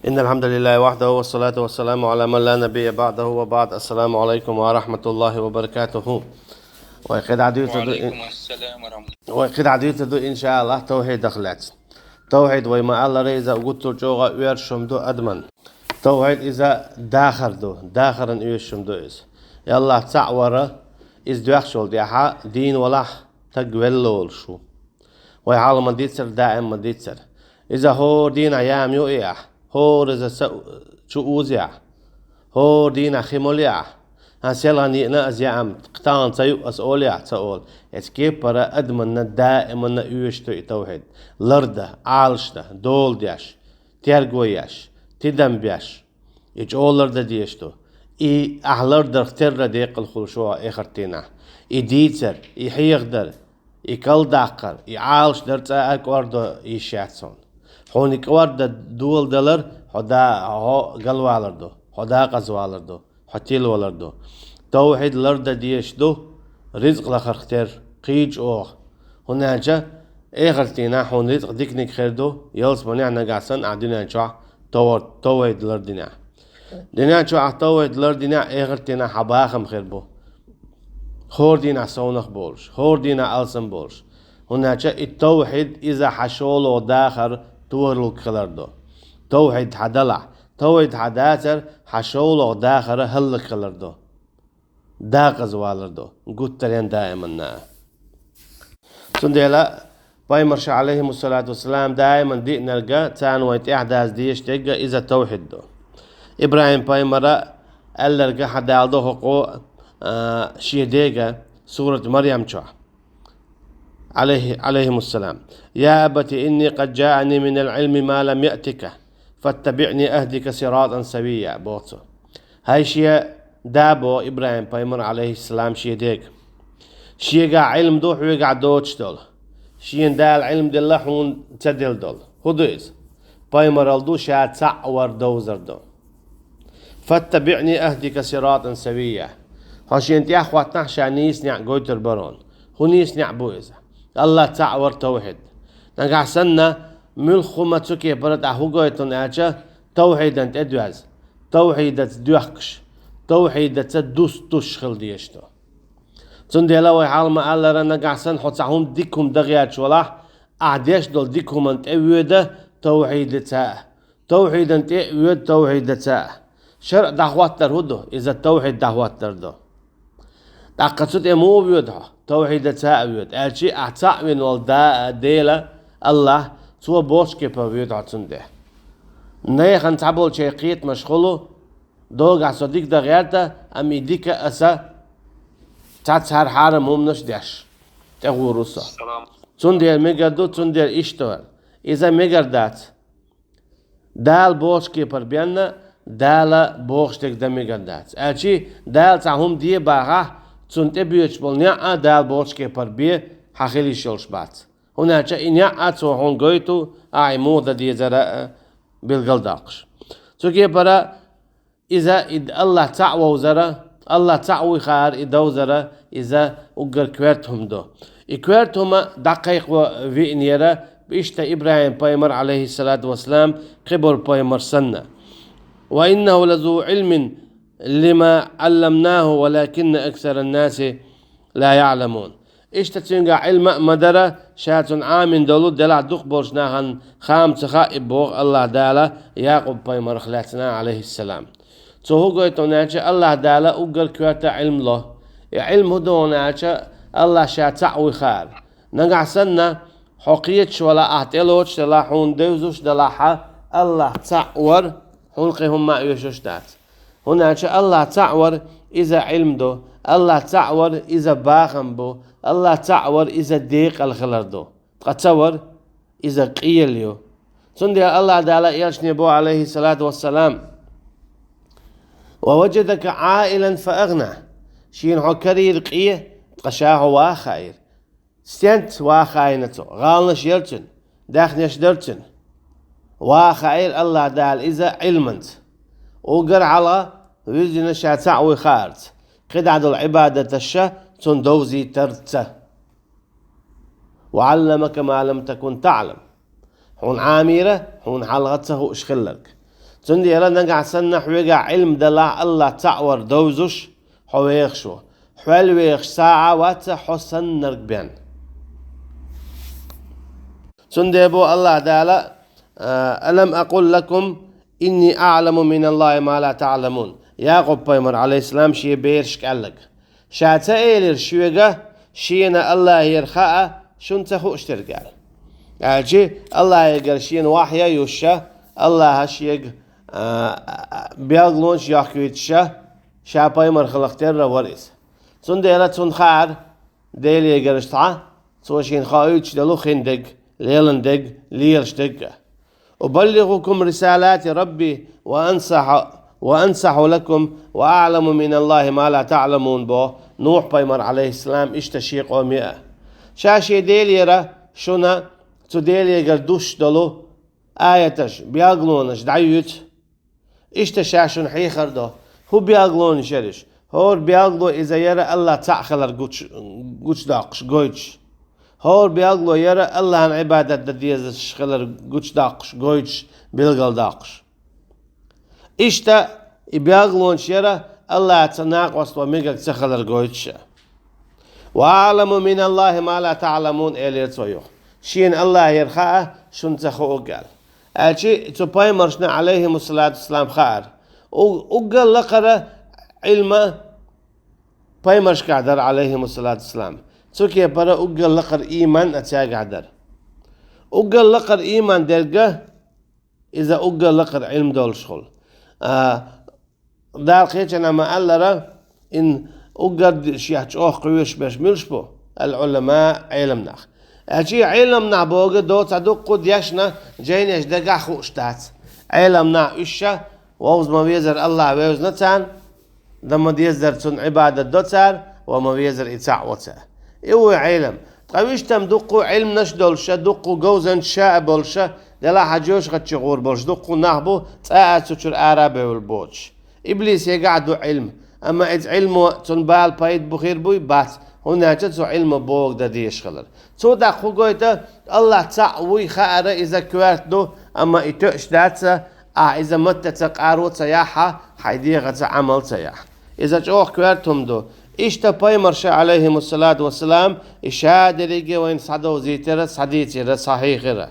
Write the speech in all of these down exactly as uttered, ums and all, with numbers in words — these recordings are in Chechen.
إن الحمد لله وحده والصلاة والسلام على من لا نبي بعده وبعد. السلام عليكم ورحمة الله وبركاته. Вай кхидӀа дуьйцур ду ин-, وعليكم السلام ورحمة الله. Вай кхидӀа дуьйцур ду, иншааллахӀ, тавхьидах лаьцна. Тавхьид, вай ма-аллара, иза гуттар чӀогӀа оьшуш хӀума ду адамна. Тавхьид иза дахар ду, дахаран оьшуш хӀума ду иза. И АллахӀ цаӀ вар, иза доьхначул тӀехьагӀа дийна валахь, стаг велла волуш ву. Вай хьалха ма дийццара, даим ма дийццара. Иза хӀора дийнахь яма ю и ахь, хӀора иза са чу уза ахь, хӀора дийнахь хи мала ахь, хӀан селхана йиъна аса яам, кхин тахана ца юу аса олий ахь, ца олу. Эцу кепара адамна даиманна оьшуш ду и тавхьид. Лардан, Ӏалашдан, дола деш, терго еш, тидам беш. И чӀогӀа лардан дезаш ду. И ахь лардарх терра декъала хуьлуш ву ахь эхарт дийнахь. И дийцар, и хьехадар, и кӀалдаккхар, и Ӏалашдар цкъа а кӀордо йиш яц хьуна. Хьуна и кӀордан дола далар хьо да-, хьо галвалар ду, хьо декъазвалар ду, хьо тилавалар ду. Тавхьид лардан дезаш ду, ризкъ лахарх терра, кхин чӀогӀа. ХӀунда аьлча эхарт дийнахь хьуна ризкъ диканиг хир ду, ялсаманехь, нагахь санна ахь дуьнен чохь тавхьид, тавхьид лардинехь. Дуьнен чохь ахь тавхьид лардинехь, эхарт дийнахь хьан бахам хир бу. ХӀора дийнахь совнах болуш, хӀора дийнахь алсам болуш. ХӀунда аьлча и тавхьид иза хьан шолгӀа дахар тохалург хилар ду. Тавхьид хьан далахь, тавхьид хьан дацар хьан шолгӀа дахар хӀаллакьхилар ду. Декъазвалар ду, гуттаренна, даиманна. Цундела пайхамарша, Ӏалайхимуссалату вассалам, даиман диънарг, царна вайна тӀаьхьа даза дезаш дерг иза тавхьид ду. ИбрахӀим-пайхамара аьлларг хьадалдо хӀокхо, а, шен дега, сурат Марьям чохь. Ӏалайхи-, Ӏалайхимуссалам. «يا أبت إني قد جاءني من العلم ما لم يأتك فاتبعني أهدك صراطا سويا», боху цо. ХӀай шен да, боху ИбрахӀим-пайхамар, Ӏалайхиссалам, шен дега. Шегахь Ӏилма ду хьоьгахь доцуш долу. Шена Дала Ӏилма делла хьуна ца делла долу. ХӀун ду иза? Пайхамаралла ду, ша цхьаъ вар довзар ду. «فاتبعني أهدك صراطا سويا». Хьо шена тӀаьхьахӀоттахь, ша нийса неӀ гойтур бара хьуна. ХӀун нийса неӀ бу иза? АллахӀ цхьаъ вар, тавхьид. Нагахь санна, муьлхха хӀума цу кепара тӀехь хӀун гойту хьуна аьлча, тавхьидан тӀе доьзна, тавхьидаца доьхкуш, тавхьидаца дус-дусуш хила дезаш ду. Цундела вай хьалха ма-аллара, нагахь санна хьо цхьа хӀума, дика хӀума дан гӀерташ валахь, ахь деш долу дика хӀуманна тӀе воьду тавхьидаца. Тавхьидан тӀе а воьду тавхьидаца. ШарӀ дӀахӀоттар хӀун ду? Иза тавхьид дӀахӀоттар ду. ТӀаккха цу тӀе муха воьду хьо? Тавхьидаца а воьду. Аьлча ахь цхьаъ вина волу да-, Дела, АллахӀ, Цо бохучу кепара воьду хьо цунна тӀе. Нехан цхьаболчеран кхетамаш хуьлу, догахь со дика дан гӀерта, амма и дика аса цхьацца хӀара хьарам хӀуманаш деш тӀегӀур ву со. Цундела мегар ду, цундела иштта вар. Иза мегар дац. Дала бохучу кепара бен а, Дала бохуш дерг дан мегар дац. Аьлча Дала цхьа хӀума де бахахь, цунна тӀе боьдуш болу неӀ а Дала бохучу кепара бен хьан хила йиш йолуш бац. ХӀунда аьлча и неӀ а Цо хьуна гойту, ахь и муха дан дезара а билгалдоккхуш. Цу кепара иза и АллахӀ цхьаъ вовзара, АллахӀ цхьаъ вуй хаара и довзара, иза уггар коьрта хӀума ду. И коьрта хӀума дӀакхайкхо веанера, иштта ИбрахӀим-пайхамар, Ӏалайхиссалату вассалам, кхиболу пайхамар санна. «وإنه لذو علم لما علمناه ولكن أكثر الناس لا يعلمون». Иштта цуьнгахь Ӏилма а ма дара, ша цунна Ӏамийна долу, делахь дукхахболчу нахана хам ца хаьа, боху АллахӀ Дала Якъуб-пайхамарах лаьцна, Ӏалайхиссалам. Цо хӀун гойту хьуна аьлча, АллахӀ Дала уггар коьрта Ӏилма ло. И Ӏилма хӀун ду хьуна аьлча, АллахӀ Ша цхьаъ вуй хаара. Нагахь санна, хьо кхеташ валахь, ахь тӀелоцуш делахь, хьуна девзаш делахь, АллахӀ цхьаъ вар, хьуна кхин хӀумма а оьшуш дац. ХӀунда аьлча АллахӀ цхьаъ вар, Иза Ӏилма ду, АллахӀ цхьаъ вар, Иза бахам бу, АллахӀ цхьаъ вар, Иза декъала хилар ду. Ткъа ца вар, Иза къелла ю. Цундела АллахӀ Дала элчане боху, Ӏалайхиссалату вассалам: «ووجدك عائلا فأغنى». Шена хьо карийра къе, ткъа Ша хьо ваха хаийра. Стенца ваха хаийна цо? ГӀаланаш яра цуьнан, даьхнеш дара цуьнан. Ваха хаийра АллахӀ Дала иза Ӏилманца. Уггар хьалха вуьззина Ша цхьаъ вуй хаарца, кхидӀа долу Ӏибадаташ Цунна довзийтарца. «وعلمك ما لم تكن تعلم». Хьуна Ӏамийра хьуна хьалха ца хууш хилларг. Цундела нагахь санна хьоьгахь Ӏилма далахь, АллахӀ цхьаъ вар довзуш хьо вехаш ву. Хьол вехаш сагӀа вац хьо саннарг бен. Цундела боху АллахӀ Дала: «ألم أقل لكم إني أعلم من الله ما لا تعلمون». Якъуб-пайхамар, Ӏалайхиссалам, шен берашка аьлларг: «Ша ца элира шуьга, шена АллахӀера хаа, шуна ца хууш дерг?» аьлла. Аьлча, АллахӀегара шена вахьй а юьсуш, АллахӀа шега, а, а, белгалонаш йохкуьйтуш, ша пайхамар хиларх терра вара иза. Цундела цунна хаьара Делегара цхьа, цо шена хоуьйтуш долу хин дерг, лелан дерг, лелаш дерг а. «أبلغكم رسالات ربي وأنصح، وأنصح لكم وأعلم من الله ما لا تعلمون», боху Нухь-пайхамар, Ӏалайхиссалам, иштта шен къоме а. Ша шен Делера шуна цу Делегара дуссуш долу аяташ, белгалонаш дӀайоьцу. Иштта ша шуна хьехар до. ХӀун белгалонаш яра уьш? ХӀора белгало иза яра АллахӀ цхьаъ хилар гуч-, гучудоккхуш, гойтуш. ХӀора белгало яра АллахӀан Ӏибадат дан дезаш хилар гучудоккхуш, гойтуш, билгалдоккхуш. Иштта и белгалонаш яра АллахӀаца накъост ван мегар ца хилар гойтуш. «وأعلم من الله ما لا تعلمون», элира цо юха. Шена АллахӀера хаа, шуна ца хуург аьлла. Аьлча цу пайхамаршна, Ӏалайхимуссалату вассалам, хаьара. У-, уггар лакхара Ӏилма пайхамаршкахь дара, Ӏалайхимуссалату вассалам. Цу кепара уггар лакхара ийман а цаьргахь дара. Уггар лакхара ийман дерг а, иза уггар лакхара Ӏилма долуш хуьлу. А, Дала кхечанхьа ма-аллара, ин уггар ди-, шех чӀогӀа кхоьруш берш муьлш бу? Ал-Ӏулама, Ӏеламнах. Аьлча Ӏеламнах бохург доцу цхьа дуккха а дешна, жайнаш дагахь хууш дац. Ӏеламнах уьш ша, вовза ма везара АллахӀ вевзина царна, дан ма дезара Цунна Ӏибадат до цара, ва ма везара и цхьаъ во цара. И вуй Ӏелам. Ткъа вуьш там дуккха а Ӏилманаш долуш ша, дуккха а говзанчаш ша а болуш ша, делахь а жоьжахати чу гӀур болуш дуккха а нах бу, цкъа а цу чуьра ара а бевлла боцуш. Иблисегахь а ду Ӏилма, амма иза Ӏилмо цунна бала пайда бу хир буй? Бац, хӀунда аьлча цу Ӏилмо бохург дан дезаш хилар. Цо даккха хӀун гойту? АллахӀ цхьаъ вуй хаьара, иза коьрта ду, амма и тоьуш дац, ахь иза маттаца къаро ца яхь, хьайн дегӀаца Ӏамал ца яхь. Иза чӀогӀа коьрта хӀума ду. Иштта пайхамарша, Ӏалайхимуссалату вассалам, и ша дерриге вайна схьадовзийтира, схьадийцира, схьахьехира.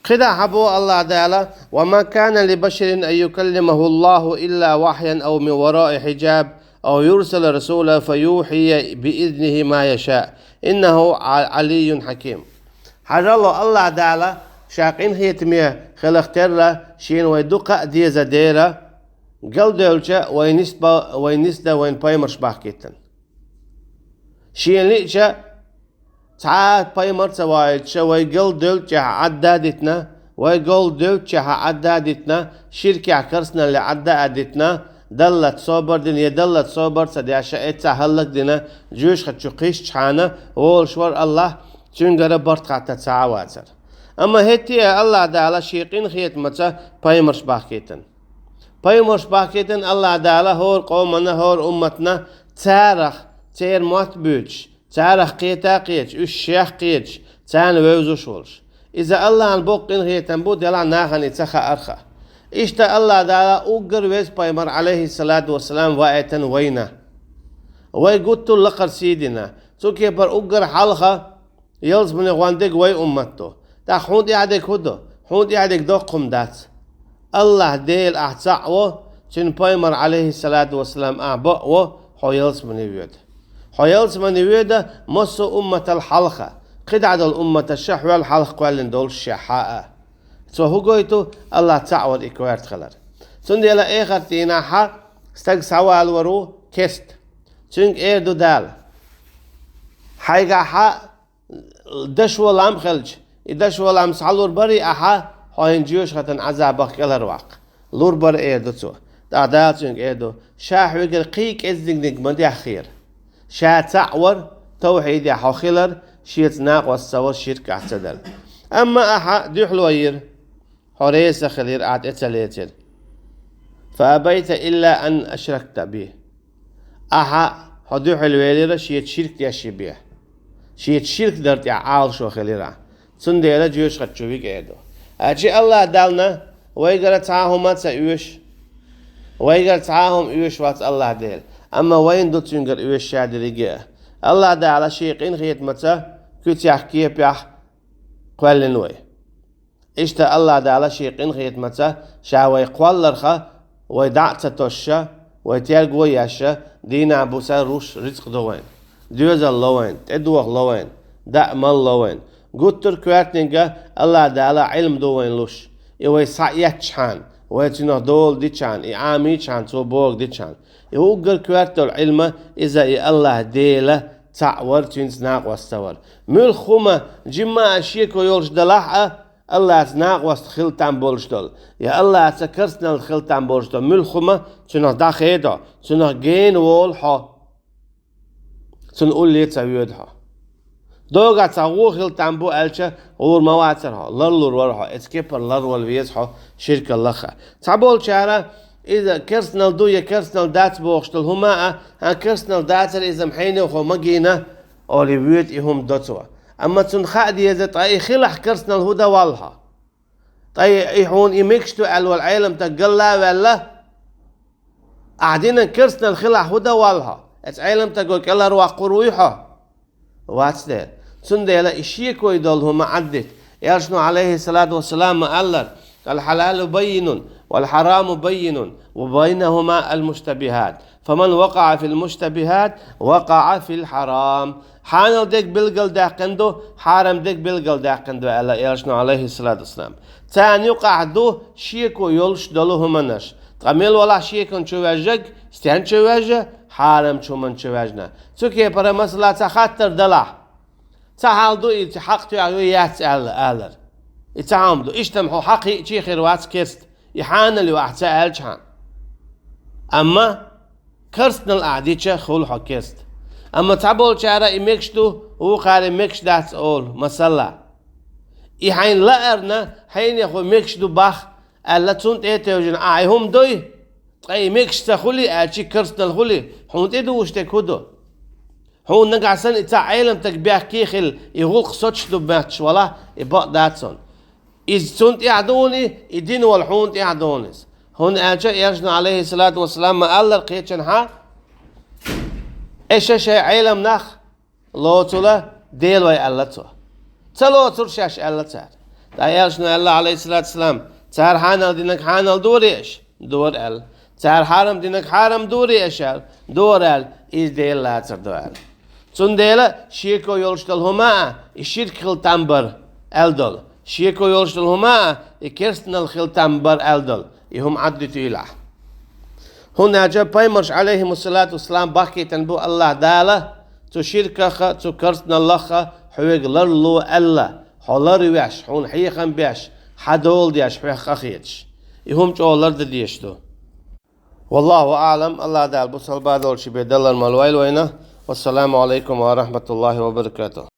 КхидӀа хьан боху АллахӀ Дала: «وما كان لبشر أن يكلمه الله إلا وحيا أو من وراء حجاب أو يرسل رسولا فيوحي بإذنه ما يشاء إنه ع-، علي حكيم». Хьажал, АллахӀ Дала ша къинхетаме хиларх терра, шена вай дукха а деза дера, галдевлча вай нисба-, вай нисда вайн пайхамарш бахкийтина. Шена лиъча, цхьа а пайхамар ца ваийтуша, вай галдевллачехьа Ӏадда а дитина, вай галдевллачехьа Ӏадда а дитина, ширкехь карсаналле Ӏадда а дитина, даллалц собар дина, я даллалц собар ца деш, эццахь хӀаллакдина, жоьжахати чу кхиссачхьана, волуш вара АллахӀ, цуьнгара барт хатта ца а вацара. Амма хӀетте а АллахӀ Дала шен къинхетамаца пайхамарш бахкийтина. Пайхамарш бахкийтина АллахӀ Дала хӀора къомана, хӀора умматана, царах, церан мотт буьйцуш, царах кхета а кхеташ, уьш шех кхеташ, царна вевзаш волуш. Иза АллахӀан боккха къинхетам бу, делахь нахана и ца хаарх а. Иштта АллахӀ Дала уггар веза пайхамар, Ӏалайхиссалату вассалам, ваийтина вайна. Вай гуттар а лакхара сий дина. Цу кепара уггар хьалха ялсамане гӀондерг вай уммат ду. ТӀаккха хьуна тӀехь дерг хӀун ду? Хьуна тӀехь дерг доккха хӀума дац. АллахӀ Дела ахь цхьаъ во, Цуьнан пайхамар, Ӏалайхиссалату вассалам, ахь бакъ во, хьо ялсамане воьду. Хьо ялсамане воьду массо а умматал хьалха, кхидӀа долу умматаш ша хьол хьалха кхоьллина долуш шехьа а. Цо хӀун гойту? АллахӀ цхьаъ вар и коьрта хилар. Цундела эхарт дийнахь стаг схьавалор ву кеста. Цуьнга эр ду Дала: «Хьайгахьа дашо лам хилча, и дашо лам схьалур барий ахьа, хьо хӀинца жоьжахатан Ӏазабах кӀелхьарваккха». Лур бара, эр ду цо. ТӀаккха Дала цуьнга эр ду: «Ша хьоьгара кхин а кӀеззигниг ма даьхкира. Ша цхьаъ вар, тавхьидехь хьо хилар, шеца накъост ца вар, ширк ахь ца дар. Амма ахьа дуьхьало йира. Хьо реза ца хилира, ахь тӀе ца лецира. Фа абайта илла ан ашракта би. Ахьа хьо дуьхьал велира, шеца ширк деш бен. Шеца ширк дар тӀехь Ӏалашо хилира ахь. Цундела жоьжахати чу вига эр ду». Аьлча АллахӀ Далла Вайгара цхьа а хӀума ца оьшу. Вайгара цхьа а хӀума оьшуш вац АллахӀ Дела. Амма вайна ду цуьнгара оьшуш ша дерриге а. АллахӀ Дала шен къинхетамца куьцех, кепех кхоьллина вай. Иштта АллахӀ Дала шен къинхетамца ша вай кхолларх, вай дӀа а ца тосуш, вай терго а еш, дийнахь-бусахь руш рицкъ до вайна. Доьзал ло вайна, тӀедоха ло вайна, даа-мала ло вайна. Гуттар а коьртаниг АллахӀ Дала Ӏилма ду вайна луш. И вай схьаэцчахьана, вай цуьнах дола дичахьана, и Ӏамийчахьана, цо бохург дичахьана. И уггар коьрта долу Ӏилма, иза и АллахӀ Дела цхьаъ вар, цуьнца накъост ца вар. Муьлхха хӀума жимма а шеко йолуш далахь а, АллахӀца накъост хила там болуш долу, я АллахӀца керстаналла хила там болуш долу муьлхха хӀума цуьнах дӀахедо, цуьнах гена волу хьо. Цунна улле ца воьду хьо. Догахь цхьа гӀо хила там бу аьлча, гӀур ма вацара хьо, ларлур вара хьо, эцу кепара ларвала веза хьо ширкаллах а. Цхьаболчара иза керстаналла ду я керстаналла дац бохуш долу хӀума а, хьан керстаналла дацара, иза-м хьенехо ма гийна, олий воьду и хӀума до цо. Амма цунна хаа деза, ткъа и хилахь керстаналла хӀун дан валла хьо? Ткъа и хьуна и мегаш ду аьлла волу Ӏеламстаг гал а ваьлла, ахь динан керстаналла хилахь хӀун дан валла хьо? Эцу Ӏеламстаго кӀелхьарваккхур вуй хьо? Вац дела. Цундела и шеко долу хӀума Ӏаддита. Элчано, Ӏалайхиссалату вассалам, ма-аллара: «Ал-хьалалу баййинун, вал-хьараму баййинун, ва байнахума ал-муштабихат. Фаман вакъаӀа фил-муштабихат, вакъаӀа фил-хьарам». Хьанал дерг билгалдаьккхина ду, хьарам дерг билгалдаьккхина ду, аьлла Элчано, Ӏалайхиссалату вассалам. Царна юкъахь ду шеко йолуш долу хӀуманаш. Ткъа мила валахь шекан чу ваьжнарг? Стен чу ваьжна? Хьарамчу хӀуман чу ваьжна. Цу кепара, масала, цхьа хаттар далахь. Цхьа хьал ду, и хьакъ тоьхна ю, яц аьлла, алар. И цхьа хӀума ду. Иштта-м хьо хьакъ йиъча хир вац керста. И хьанал ю ахь ца аьлчахьана. Амма керстаналла ахь дича, хуьлу хьо керста. Амма цхьаболчара и мегаш ду, вукхара и мегаш дац олу, масала. И хьайна лаарна, хьенехо мегаш ду бах, аьлла, цунна тӀе а тевжина, ахь и хӀума дуй? Ткъа и мегаш ца хуьлий аьлча, керстаналла хуьлий, хьуна тӀедууш дерг хӀун ду? Хьуна нагахь санна и цхьа Ӏеламстаг бехке а хилла, и гӀуллакх соцуш ду моьттуш валахь, и бакъ дац хьуна. Иза цунна тӀехь ду хьуна, и дина волу хьуна тӀехь ду хьуна иза. ХӀунда аьлча Элчано, Ӏалайхиссалату вассалам, ма-аллара кхечанхьа: «Аша шайн Ӏеламнах лоцула, Дела вай», аьлла цо. «Ца лоцура шаьш», аьлла цара. Ткъа Элчано аьлла, Ӏалайхиссалату вассалам: «Цара хьанал динарг хьанал дорий аша?» «Дора», аьлла. «Цара хьарам динарг хьарам дорий аша?» «Дора», аьлла. «Иза Дела лацар ду», аьлла. Цундела шеко йолуш долу хӀума а, и ширк хила там бар аьлла долу. Шеко йолуш долу хӀума а, и керстаналла хила там бар аьлла долу. И хӀума Ӏаддитуьйлахь. ХӀунда аьлча пайхамарш, Ӏалайхимуссалату вассалам, бахкийтина бу АллахӀ Дала, цу ширках а, цу керстаналлах а хьоьга ларло аьлла, хьо ларвеш, хьуна хьехам беш, хьан дола деш, хьоьх къахеташ. И хӀума чӀогӀа лардан дезаш ду. Валлаху аӀлам, АллахӀ Дала бусалба долчу бен далар мала вайла вайна. Вассаламу Ӏалайкум ва рахматуллахи ва баракатух.